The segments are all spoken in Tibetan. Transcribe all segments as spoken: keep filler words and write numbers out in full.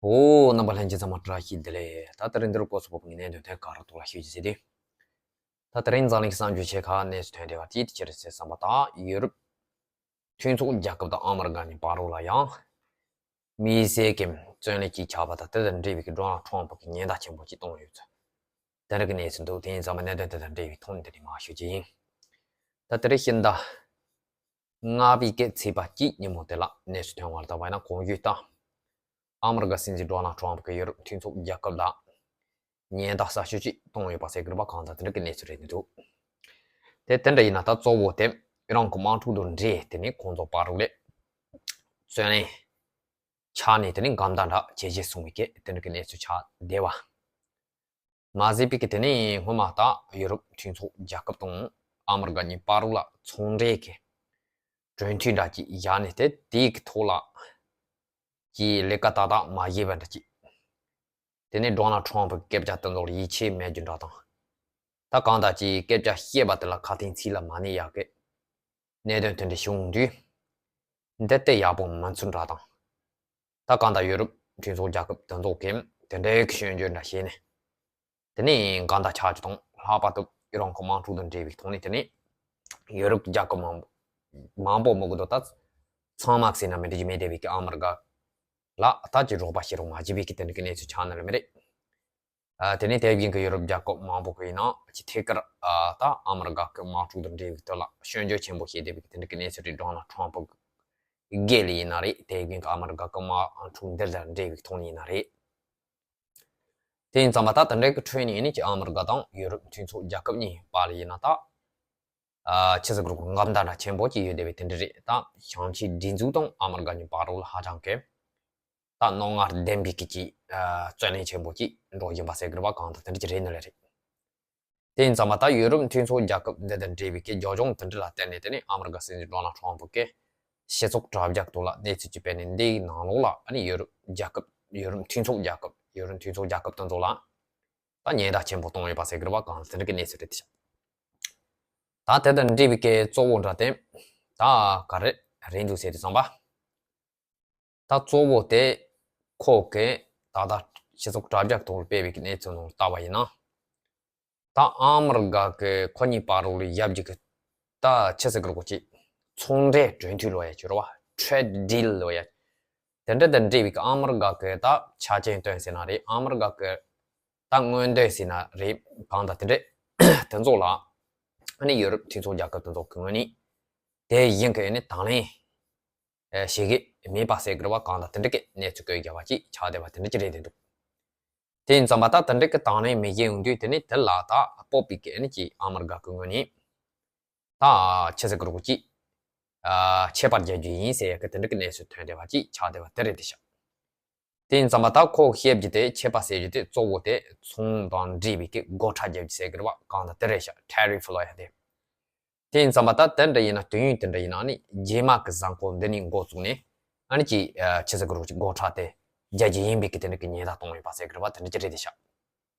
ཨོ། རྣམ་པ་ལྷན་རྒྱས་ཚང་མ་བཀྲ་ཤིས་བདེ་ལེགས། ད་དེ་རིང་འདིར་སྐོར་སོགས་པོ་ངས་གནད་དོན་ཐད་ཀར་ཐོག་ལ་ཤོད་ཀྱི་ཟེར་ཏེ། ད་དེ་རིང་འཛམ་གླིང་གི་གསར་འགྱུར་ཆེ་ཁག་གནས་ཚུལ་ཐོན་བསྡད་པ་དེ་དེ་ཆེ་རེད་ཟེར་བསམ་པ་དང་། ཡུ་རོབ་མཐུན་ཚོགས་རྒྱལ་ཁབ་དང་ཨ་མི་རི་ཀ་གཉིས་བར་རོགས་ལ་ཡང་དམིགས་བསལ་གྱི་བཙོན་ལས་ཀྱི་ཆགས་པ་དང་དེ་དང་འབྲེལ་བའི་ཌོ་ནལ་ཊམ་ཕུ་གི་ཉེན་བརྡ་ཆེན་པོ་ཅིག་བཏང་ཡོད་ཚུལ། དེ་འདྲ་གི་གནས་ཚུལ་འདུག་དེ་ཡིན་ཙང་མ་གནད་དོན་དེ་དང་འབྲེལ་བའི་ཐོག་ནས་དེ་ནས་མར་ཞུ་རྒྱུ་ཡིན། ད་དེ་རིང་ཕྱི་ཟླ་ལྔ་པའི་གི་ཚེས་པ་གཅིག་ཉིན་མོ་དེ་ལ་གནས་ཚུལ་ཐོན་པར་བལྟས་པ་ཡིན་ན། གོང་ཞུས་ལྟར་ཨ་མི་རི་ཀ་སྲིད་འཛིན་ཌོ་ནལ་ཊམ་ཕུ་གིས་ཡུ་རོབ་མཐུན་ཚོགས་རྒྱལ་ཁབ་ལ་ཉེན་བརྡ་གསར་ཤོས་ཅིག་བཏང་ཡོད་པ་ཟེར་གྱི་རེད་པ། གང་ལྟར་དེ་འདྲ་གི་གནས་ཚུལ་རེད་འདུག་དེ་དེ་འདྲ་ཡིན་ན་ད་གཙོ་བོ་དེ་ཨི་རན་གྱི་དམག་འཁྲུག་དང་འབྲེལ་དེ་ནས་ཁོང་ཚོ་བར་རོགས་ལ་བཙོན་ལེན་ཆགས་ནས་དེ་ནས་འགལ་ཟླ་འདྲ་བྱས་རྗེས་སོང་བའི་སྐད་དེ་འདྲ་གི་གནས་ཚུལ་ཆགས་བསྡད་པ། མ་ཟད་པའི་གི་དེ་ནས་སྔོན་མ་ད་ཡུ་རོབ་མཐུན་ཚོགས་རྒྱལ་ཁབ་དང་ཨ་མི་རི་ཀ་གཉིས་བར་རོགས་ལ་ཚོང་འབྲེལ་གྱི་གྲོས་མཐུན་འདྲ་ཅིག་བཞག་ནས་དེ་དེའི་གི་ཐོག་ལ་གི་ལས་ཀ་ཏག་ཏག་མ་བྱས་པ་འདྲ་ཅིག་དེ་ནས་ཌོ་ནལ་ཊམ་ཕུ་གི་སྐད་ཆ་དེ་ཚོར་ཡིད་ཆེས་མེད་རྒྱུ་འདྲ་དང་། ད་གང་ལྟར་ཅིག་སྐད་ཆ་བཤད་པ་དེ་ལ་ཁ་དན་ཚིག་ལ་མ་གནས་ཡག་གི་གནད་དོན་དེ་འདྲ་བྱུང་དུས་འདི་ལྟ་ཡག་པོ་མིན་ཚུལ་འདྲ་དང་། ད་གང་ལྟར་ཡུ་རོབ་མཐུན་ཚོགས་རྒྱལ་ཁབ་དེ་ཚོ་གིས་དེ་འདྲའི་གི་སྐྱོན་བརྗོད་འདྲ་བྱས་ནས་དེ་ནས་འགལ་ཟླ་ཆགས་རྒྱུ་དང་། ལྷག་པར་དུ་ཨི་རན་གྱི་དམག་འཁྲུག་དང་འབྲེལ་བའི་ཐོག་ནས་དེ་ནས་ཡུ་རོབ་རྒྱལ་ཁབ་མང་མང་པོ་མི་དགོས་དོ། ད་ཚང་མ་ཟེར་ན་མི་འགྲིག་རྒྱུ་མེད་བསྡད་པའི་གི་ཨ་མི་རི་ཀ་ལ་ད་ཅིག་རོགས་པ་བྱེད་རོགས་མ་བྱེད་པའི་གི་དེ་འདྲ་གི་གནས་ཚུལ་ཆགས་ནི་རེད་མི་རེད། ཨ། དེ་ནས་དེ་བཞིན་གྱི་ཡུ་རོབ་རྒྱལ་ཁབ་མང་པོ་གི་ཡིན་ན་ཅིག་ཐད་ཀར་ཨ་ད་ཨ་མི་རི་ཀ་གི་དམག་འཁྲུག་དང་འབྲེལ་བའི་དོན་ལ་སྐྱོན་བརྗོད་ཆེན་པོ་བྱས་བསྡད་པའི་དེ་འདྲ་གི་གནས་ཚུལ་རེད། ཌོ་ནལ་ཊམ་ཕུ་སྒེར་ལ་ཡིན་ན་རེད། དེ་བཞིན་གྱི་ཨ་མི་རི་ཀ་གི་དམག་འཁྲུག་འདི་དང་འབྲེལ་བའི་ཐོག་ནས་ཡིན་ན་རེད། དེ་ཡིན་ཙང་མ་ད་དེ་འདྲའི་གི་ཁྲོད་ནས་ཡིན་ནའི་ཅིག་ཨ་མི་རི་ཀ་དང་ཡུ་རོབ་མཐུན་ཚོགས་རྒྱལ་ཁབ་གཉིས་བར་ལ་ཡིན་ན་ད་ཨ་ཆི་ཟེར་དགོས་རེད། འགལ་ཟླ་འདྲ་ཆེན་པོ་ཅིག་ཡོད་བསྡད་པའི་དེ་འདྲ་རེད། ད་ཞིང་ཆེན་སྒྲིག་འཛུགས་དང་ཨ་མི་རི་ཀ་གཉིས་བར་རོགས་ལ་ཧ་ཅང་གི་ད་རྣོ་ངར་ལྡན་པའི་གི་ཅིག་ཨ་བརྩོན་ལེན་ཆེན་པོ་ཅིག་འགྲོ་བཞིན་པ་ཟེར་གི་རེད་པ། གང་ལྟར་དེ་འདྲ་ཅིག་རེད་ནི་ལས་རེད། དེ་ཡིན་ཙང་མ་ད་ཡུ་རོབ་མཐུན་ཚོགས་རྒྱལ་ཁབ་འདི་དང་འབྲེལ་བའི་གི་རྒྱབ་ལྗོངས་དེ་འདྲ་ལ་བརྟེན་ནས་དེ་ནས་ཨ་མི་རི་ཀ་སྲིད་འཛིན་ཌོ་ནལ་ཊམ་ཕུ་གིས་སྤྱི་ཚོགས་དྲ་རྒྱ་ཐོག་ལ་གནས་ཚུལ་ཅིག་སྤེལ་ནས་འདིའི་ནང་ལོགས་ལ་ཨ་ནི་ཡུ་རོབ་རྒྱལ་ཁབ་ཡུ་རོབ་མཐུན་ཚོགས་རྒྱལ་ཁབ་ཡུ་རོབ་མཐུན་ཚོགས་རྒྱལ་ཁབ་དེ་ཚོ་ལ་ད་ཉེན་བརྡ་ཆེན་པོ་བཏང་ཡོད་པ་ཟེར་གི་རེད་པ། གང་ལྟར་དེ་འདྲ་གི་གནས་ཚུལ་རེད་དེ་ཤག་ད་དེ་དང་འབྲེལ་བའི་གི་གཙོ་བོ་འདྲ་དེ་ད་ག་རེ་རེད་འདུག་ཟེར་དུས་ཙམ་པ། ད་གཙོ་བོ་དེ་ཁོ་གིས་ད་ལྟ་སྤྱི་ཚོགས་དྲ་རྒྱ་ཐོག་ལ་སྤེལ་བའི་གི་གནས་ཚུལ་ནང་ལྟ་བ་ཡིན་ན། ད་ཨ་མི་རི་ཀ་གི་ཁོ་གཉིས་བར་རོགས་ལ་ཡབ་ཀྱི་གི་ད་ཆི་ཟེར་དགོས་རེད་གོ་ཅིག་ཚོང་འབྲེལ་གྲོས་མཐུན་ལབ་ཡ་ཅིག་ཡོད་རེད་པ། ཊེ་རེ་ཌི་ཌི་ལ་ལབ་ཡ། དེ་འདྲ་དང་འབྲེལ་བའི་གི་ཨ་མི་རི་ཀ་གི་ད་ཆ་རྐྱེན་བཏོན་ཟེར་ན་རེད། ཨ་མི་རི་ཀ་གི་ད་མངོན་འདོད་ཟེར་ན་རེད། གང་ལྟར་དེ་འདྲ་དེ་ཚོ་ལ་ཨ་ནི་ཡུ་རོབ་མཐུན་ཚོགས་རྒྱལ་ཁབ་དེ་ཚོ་གི་ངོས་ནས་དེ་བཞིན་གི་ཨ་ནི་དང་ལེན་ཨེ་བྱེད་ཀྱི་མེད་པ་ཟེར་གི་རེད་པ། གང་ལྟར་དེ་འདྲ་གི་གནས་ཚུལ་བཀོད་བཞག་པ་ཅིག་ཆགས་བསྡད་པ་དེ་འདྲ་ཅིག་རེད་བསྡད་འདུག་དེ་ཡིན་ཙང་མ་ད་དེ་འདྲ་གི་དང་ལེན་མི་བྱེད་ཡོང་དུས་དེ་ནི་དེ་ལ་ད་སྤོབས་པའི་གི་ཨ་ནི་ཅིག་ཨ་མི་རི་ཀ་གི་ངོས་ནས་ད་ཆི་ཟེར་གི་རེད་གོ་ཅིག་ཨ་ཆད་པ་རྒྱག་རྒྱུ་ཡིན་ཟེར་ཡ་གི་དེ་འདྲ་གི་གནས་ཚུལ་ཐོན་བསྡད་པ་ཅིག་ཆགས་བསྡད་པ་དེ་རེད་བསྡད་ཤག་དེ་ཡིན་ཙང་མ་ད་ཁོ་བཤད་རྒྱུ་དེ་ཆད་པ་ཟེར་རྒྱུ་དེ་གཙོ་བོ་དེ་ཚོང་དང་འབྲེལ་བའི་གི་སྒོ་ཁྲལ་རྒྱག་རྒྱུ་ཟེར་གི་རེད་པ། གང་ལྟར་དེ་རེད་ཤག་ཊེ་རིཕ་ལབ་ཡ་དེ། དེ་ཡིན་ཙང་མ་ད་དེ་འདྲ་ཡིན་ན་དུས་ཡུན་དེ་འདྲ་ཡིན་ན་ནི་རྗེས་མ་གི་གཟའ་འཁོར་འདི་ནས་འགོ་བཙུགས་ནས་ཨ་ནི་ཅིག་ཨ་ཆི་ཟེར་གི་རེད་གོ་ཅིག་སྒོ་ཁྲལ་དེ་རྒྱག་རྒྱུ་ཡིན་པའི་གི་དེ་འདྲ་གི་ཉེན་བརྡ་གཏོང་ཡོད་པ་ཟེར་གི་རེད་པ། དེ་འདྲ་ཅིག་རེད་བསྡད་ཤག་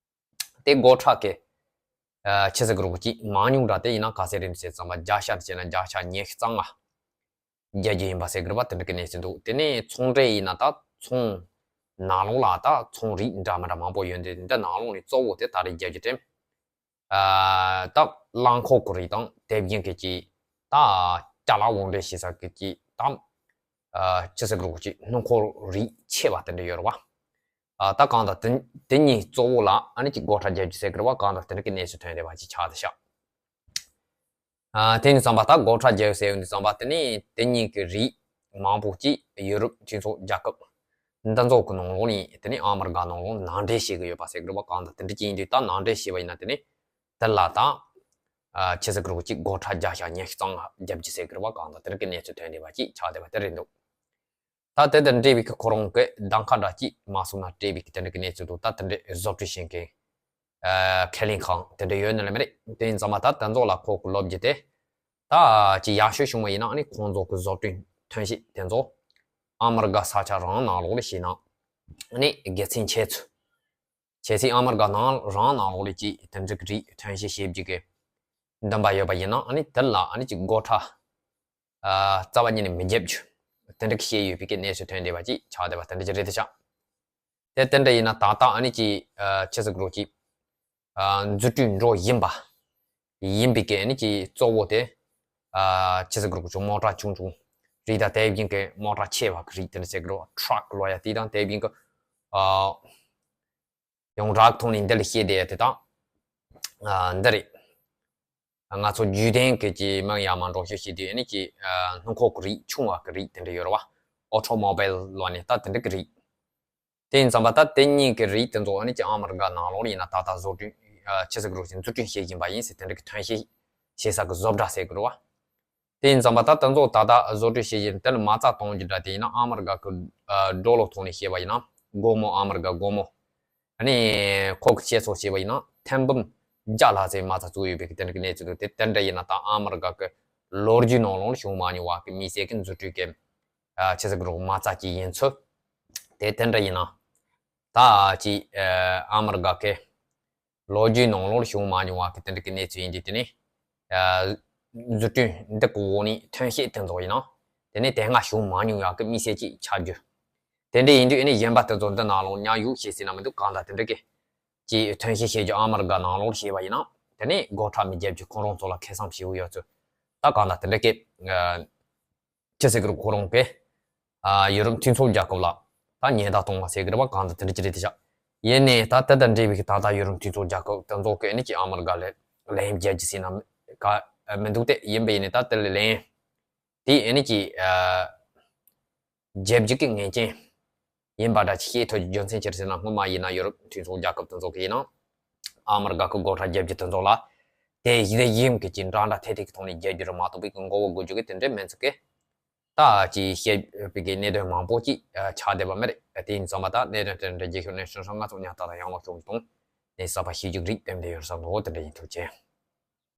དེ་སྒོ་ཁྲལ་གི་ཨ་ཆི་ཟེར་གི་རེད་གོ་ཅིག་མང་ཉུང་འདྲ་དེ་ཡིན་ན་ག་ཚད་རེད་ཟེར་ཙམ་པ་བརྒྱ་ཆ་བྱས་ན་བརྒྱ་ཆ་ཉི་ཤུ་རྩ་ལྔ་རྒྱག་རྒྱུ་ཡིན་པ་ཟེར་གི་རེད་པ། དེ་འདྲ་གི་གནས་ཚུལ་འདུག་དེ་ནས་ཚོང་འབྲེལ་ཡིན་ན་ད་ཚོང་ནང་ལོགས་ལ་ད་ཚོང་རིགས་འདྲ་མི་འདྲ་མང་པོ་ཡོད་འདུག་འདི་ནང་ལོགས་ནས་གཙོ་བོ་དེ་ད་རེས་རྒྱག་རྒྱུ་དེ་ཨ་ད་རླངས་འཁོར་གི་རིགས་དང་དེ་བཞིན་གི་ཅིག་ད་ཅ་ལག་དབོར་འདྲེན་བྱེད་ས་གི་ཅིག་ད་ཨ་ཆི་ཟེར་གི་རེད་གོ་ཅིག་སྣུམ་འཁོར་རིགས་ཆེ་བ་དེ་འདྲ་ཡོད་རེད་པ། ཨ་ད་གང་ལྟར་དེ་དེ་གཉིས་གཙོ་བོ་ལ་ཨ་ནི་ཅིག་སྒོ་ཁྲལ་རྒྱག་རྒྱུ་ཟེར་གི་རེད་པ། གང་ལྟར་དེ་འདྲ་གི་གནས་ཚུལ་ཐོན་བསྡད་པ་ཅིག་ཆགས་བསྡད་ཤག་ཨ་དེ་ནི་ཙམ་པ་ད་སྒོ་ཁྲལ་རྒྱག་ཟེར་ཡོང་དུས་ཙམ་པ་དེ་ནི་དེ་གཉིས་ཀྱི་རིགས་མང་པོ་ཅིག་ཡུ་རོབ་སྤྱི་ཚོགས་རྒྱལ་ཁབ་འདི་ཚོ་གི་ནང་ལོགས་ནས་དེ་ནི་ཨ་མི་རི་ཀ་ནང་ལོགས་ནང་འདྲེན་བྱེད་ཀྱི་ཡོད་པ་ཟེར་གི་རེད་པ། གང་ལྟར་དེ་འདྲ་ཅིག་ཡིན་དུས་ད་ནང་འདྲེན་བྱས་པ་ཡིན་ན་དེ་ནི་དེ་ལ་ད་ཨ་ཆི་ཟེར་གི་རེད་གོ་ཅིག་སྒོ་ཁྲལ་བརྒྱ་ཆ་ཉི་ཤུ་རྩ་ལྔ་རྒྱག་རྒྱུ་ཟེར་གི་རེད་པ། གང་ལྟར་དེ་འདྲ་གི་གནས་ཚུལ་ཐོན་བསྡད་པ་ཅིག་ཆགས་བསྡད་པ་དེ་རེད་འདུག་ད་དེ་དང་འབྲེལ་བའི་གི་ཁོ་རང་གི་གདམ་ཁ་འདྲ་ཅིག་མ་སོང་ན་སྤྲད་པའི་གི་དེ་འདྲ་གི་གནས་ཚུལ་འདུག་ད་དེ་འདྲ་བཟོ་སྐྲུན་བྱེད་མཁན་ཨ་ཁས་ལེན་ཁང་དེ་འདྲ་ཡོད་ནི་ལ་མི་རེད། དེ་ཡིན་ཙང་མ་ད་དེ་ཚོ་ལ་ཁོ་གི་ལོ་རྒྱུས་དེ་ད་ཅིག་ཡག་ཤོས་བྱུང་བ་ཡིན་ན་ཨ་ནི་ཁོང་ཚོ་གི་བཟོ་སྐྲུན་ཐོན་སྐྱེད་དེ་ཚོ་ཨ་མི་རི་ཀ་ས་ཆ་རང་ནང་ལོགས་ལ་བྱས་ན་ཨ་ནི་དགེ་མཚན་ཆེ་ཚུལ། གལ་སྲིད་ཨ་མི་རི་ཀ་ནང་རང་ནང་ལོགས་ལ་ཅིག་དེ་འདྲ་གི་རིགས་ཐོན་སྐྱེད་བྱེད་རྒྱུ་གི་འདུན་པ་ཡོད་པ་ཡིན་ན་ཨ་ནི་དེ་ལ་ཨ་ནི་ཅིག་སྒོ་ཁྲལ་ཨ་རྩ་བ་ཉིད་ནས་མི་རྒྱབ་རྒྱུ་དེ་འདྲ་གི་བཤད་ཡོད་པའི་གི་གནས་ཚུལ་ཐོན་བསྡད་པ་ཅིག་ཆགས་བསྡད་པ་དེ་འདྲ་ཅིག་རེད་དེ་ཤག་དེ་དེ་འདྲ་ཡིན་ན་ད་ལྟ་ཨ་ནི་ཅིག་ཆི་ཟེར་དགོས་རེད། ཅིག་འཛུགས་སྐྲུན་འགྲོ་བཞིན་པ་ཡིན་པའི་གི་ཨ་ནི་ཅིག་གཙོ་བོ་དེ་ཆི་ཟེར་དགོས་རེད། ཅིག་མོ་ཊ་ཆུང་ཆུང་རིགས་དང་དེ་བཞིན་གི་མོ་ཊ་ཆེ་བ་གི་རིགས་དེ་འདྲ་ཟེར་གི་རེད། ཊྲག་ལབ་ཡ་དེ་དང་དེ་བཞིན་གི་ཡོངས་གྲགས་ཐོག་ནས་འདི་ལ་བཤད་བསྡད་ཡ་དེ་དང་། འདི་རེད། ང་ཚོ་བརྒྱུད་ལྡན་གྱི་ཀྱི་མིང་ཡར་མར་འགྲོ་བཤད་བྱེད་དུས་ཨ་ནི་ཀྱི་སྣུམ་འཁོར་གྱི་རིགས་ཆུང་བ་གི་རིགས་དེ་འདྲ་ཡོད་རེད་བ། ཨོ་ཊོ་མོ་བེལ་ལབ་ནས་ད་དེ་འདྲ་གི་རིགས། དེ་ཡིན་ཙང་པ་ད་དེ་གཉིས་ཀྱི་རིགས་དེ་ཚོ་ཨ་ནི་ཀྱི་ཨ་མི་རི་ཀ་ནང་ལོགས་ཡིན་ན་ད་ལྟ་བཟོ་སྐྲུན་ཆི་ཟེར་གི་རེད། འཛུགས་སྐྲུན་བྱེད་བཞིན་པ་ཡིན་ཟེར། དེ་འདྲ་གི་ཐོན་སྐྱེད་བྱེད་ས་གི་བཟོ་གྲྭ་ཟེར་གི་རེད་བ། དེ་ཡིན་ཙང་པ་ད་དེ་ཚོ་ད་ལྟ་བཟོ་སྐྲུན་བྱེད་བཞིན། དེ་ལ་མ་རྩ་གཏོང་རྒྱུ་འདྲ་དེ་ཡིན་ན་ཨ་མི་རི་ཀ་གི་ཌོ་ལར་ཐོག་ནས་བཤད་པ་ཡིན་ན་སྒོར་མོ། ཨ་མི་རི་ཀ་སྒོར་མོ། ཨ་ནི་ཁོ་གི་བཤད་སྲོལ་བྱས་པ་ཡིན་ན་ཐེར་འབུམ་བརྒྱ་ལྷག་ཙམ་མ་རྩ་བཙུགས་ཡོད་པའི་གི་དེ་འདྲ་གི་གནས་ཚུལ་འདུག་དེ་དེ་འདྲ་ཡིན་ན་ད་ཨ་མི་རི་ཀ་གི་ལོ་རྒྱུས་ནང་ལོགས་བྱུང་མ་མྱོང་བ་གི་དམིགས་བསལ་གི་འཛུགས་སྐྲུན་གི་ཆི་ཟེར་གི་རེད། མ་རྩ་ཅིག་ཡིན་ཚུལ། དེ་དེ་འདྲ་ཡིན་ན་ད་ཅིག་ཨ་མི་རི་ཀ་གི་ལོ་རྒྱུས་ནང་ལོགས་བྱུང་མ་མྱོང་བ་གི་དེ་འདྲ་གི་གནས་ཚུལ་ཡིན་དུས། དེ་ནི་འཛུགས་སྐྲུན་འདི་གི་འོག་ནས་ཐོན་སྐྱེད་དེ་ཚོ་ཡིན་ན་དེ་ནི་དེ་སྔ་བྱུང་མ་མྱོང་ཡག་གི་དམིགས་བསལ་ཅིག་ཆགས་རྒྱུ། དེ་འདྲ་ཡིན་དུས་ཨ་ནི་གཞན་པ་དེ་ཚོ་འདི་ནང་ལོགས་མཉམ་ཞུགས་བྱེད་སྲིད་ན་མི་འདུག་གང་ལྟར་དེ་འདྲ་གི་ཅིག་ཐོན་སྐྱེད་བྱེད་རྒྱུ་ཨ་མི་རི་ཀ་ནང་ལོགས་བྱས་པ་ཡིན་ན་དེ་ནི་སྒོ་ཁྲལ་མི་རྒྱབ་རྒྱུ་ཁོ་རང་ཚོ་ལ་ཁེ་བཟང་བྱེད་འོས་ཡོད་ཚུལ། ད་གང་ལྟར་དེ་འདྲ་གི་ཆི་ཟེར་གི་རེད། ཁོ་རང་གི་ཡུ་རོབ་མཐུན་ཚོགས་རྒྱལ་ཁབ་ལ་ད་ཉེན་བརྡ་གཏོང་བ་ཟེར་གི་རེད་བ། གང་ལྟར་དེ་འདྲ་ཅིག་རེད་དེ་ཤག་ཡིན་ནའི་ད་དེ་དང་འབྲེལ་བའི་གི་ད་ལྟ་ཡུ་རོབ་མཐུན་ཚོགས་རྒྱལ་ཁབ་དེ་ཚོ་གི་ཨ་ནི་ཅིག་ཨ་མི་རི་ཀ་ལ་ལན་རྒྱག་རྒྱུ་ཟེར་ན་ག་མི་འདུག་དེ་ཡིན་པ་ཡིན་ནའི་ད་དེ་ལ་ལན་དེ་ཨ་ནི་ཅིག་རྒྱབ་རྒྱུ་གི་ངེས་ཅན་ཡིན་པ་འདྲ་ཅིག་བཤད་ཐུབ་རྒྱུ་རྒྱུ་མཚན་ཅི་རེད་ཟེར་ན། སྔོན་མ་ཡིན་ན་ཡུ་རོབ་མཐུན་ཚོགས་རྒྱལ་ཁབ་དེ་ཚོ་གི་ཡིན་ན་ཨ་མི་རི་ཀ་གི་སྒོ་ཁྲལ་རྒྱབ་རྒྱུ་དེ་ཚོ་ལ་དེ་ཡིན་དེ་ཡིན་གི་ཅིག་འདྲ་འདྲ་ཐད་ཐད་ཀྱི་ཐོག་ནས་རྒྱབ་རྒྱུ་རེད་མ་གཏོགས་པའི་གི་མགོ་བོ་སྒུར་རྒྱུ་གི་དེ་འདྲ་མིན་ཚུལ་གི་ད་ཅིག་བཤད་པའི་གི་གནད་དོན་མང་པོ་ཅིག་ཆགས་བསྡད་པ་མ་རེད། དེ་ཡིན་ཙང་མ་ད་གནད་དོན་དེ་འདྲ་རྒྱལ་ཁབ་ནས་སོང་སོང་ང་ཚོ་ཉག་ཏག་ཏག་ཡང་ལོག་ཤོག་མི་གཏོང་ནས་གསར་པ་ཤེས་རྒྱུ་རིགས་དེ་འདྲ་ཡོད་བསམ་འདུག་དེ་འདྲ་ཡིན། ཐུགས་རྗེ་ཆེ།